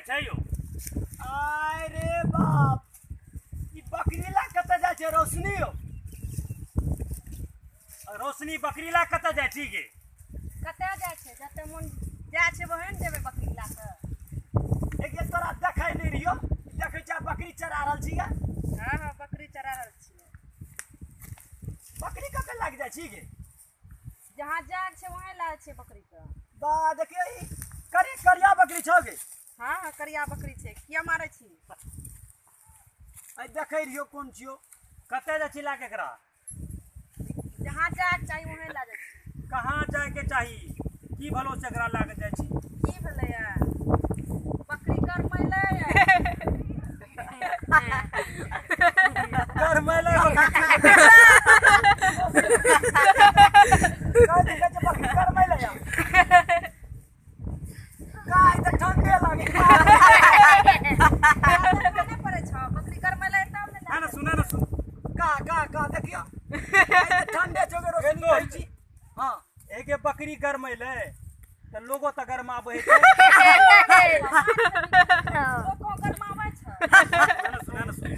छै यौ? आय रे बाप, ई बकरी ला कतऽ जाइ छै रोशनी यौ? रोशनी बकरी ला कतऽ जाइ छी गे? कतऽ जाइ छै? जतऽ मोन जाइ छै वहें ने जेबै बकरी ला कऽ। एक तोरा देखै नहि रहियो, देखै छियै बकरी चरा रहल छी गे। हाँ हाँ बकरी चरा रहल छियै। बकरी कतऽ लागि जाइ छी गे? जहाँ जाग छै वहें लाग छै बकरी के। बा देखियौ ई करी करिया बकरी छौ गे। हाँ हाँ करिया बकरी छै। किया मारै छी? आइ देखै रहियो कोन छियो। कतऽ जाइ छी लाके एकरा? जहाँ जाग चाही वहें ला जाइ छी। कहाँ जायके चाही? की भलो से एकरा लाके जाइ छी? की भेलैया? बकरी गरमैलै। गरमैलै बकरी। गरमैलै काय तऽ ठंडे लागे। नहि पड़ै छौ बकरी गरमैलै तब ने। ना सुना ना सुन। का का का देखियो ठंडे छौ गे रोशनी कहै छी। हाँ एके बकरी गरमैलै तऽ लोगो तऽ गरमाबै हेतै। लोको गरमाबै छै। सुना ना सुन।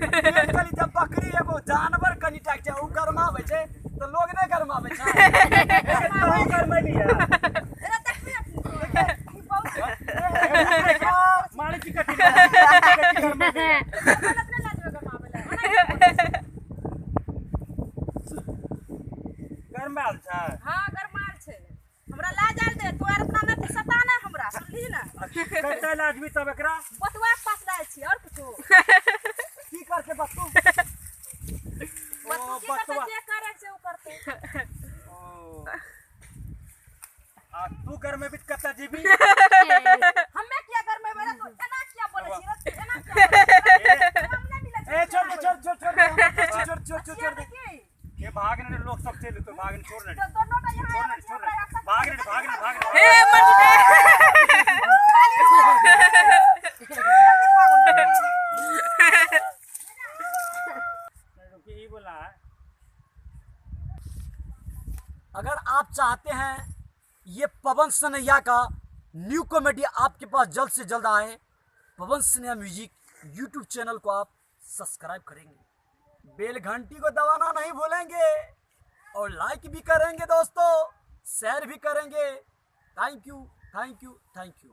कहली जब बकरी एगो जानवर कनिटा छै उ गरमाबै छै तऽ लोग नहि गरमाबै छै। तहु गरमैली है। अरे देखबी अखनी ई बहुत मारै छी कथी? अपने ला जेबै गरमाबै लए। गरमायल छै। हाँ गरमायल छै। हमरा ला जाल दे तू आर इतना नहीं सता ना हमरा, सुनली ना? कतऽ लाजबी तब एकरा? बतुआ के पास लायल छी और कुछो। की करते बतू? बतू की करते? जे करे छै उ करते। ओ आ तू गरमेबी तऽ कतऽ जेबी? हमे किया गरमेबै रे? तू एना किया बोलै छी रे? तू एना किया बोलै छी? हम नहि मिलै छै। ए छोड़ दे छोड़ छोड़ छोड़ दे छोड़ छोड़ छोड़ छोड़ दे। ए भाग ने लोग सब चलि तो भाग ने छोड़ ने। तो दोनों टा यहाँ छोड़ आबै ने छै छोड़ हमरा ने। अक्सर। भाग ने भाग ने भाग ने। हे मर ई बोला अगर आप चाहते हैं ये पवन सनैया का न्यू कॉमेडी आपके पास जल्द से जल्द आए, Pawan Sanaiya music YouTube channel को आप सब्सक्राइब करेंगे, बेल घंटी को दबाना नहीं भूलेंगे और लाइक भी करेंगे दोस्तों, शेयर भी करेंगे। Thank you, thank you, thank you.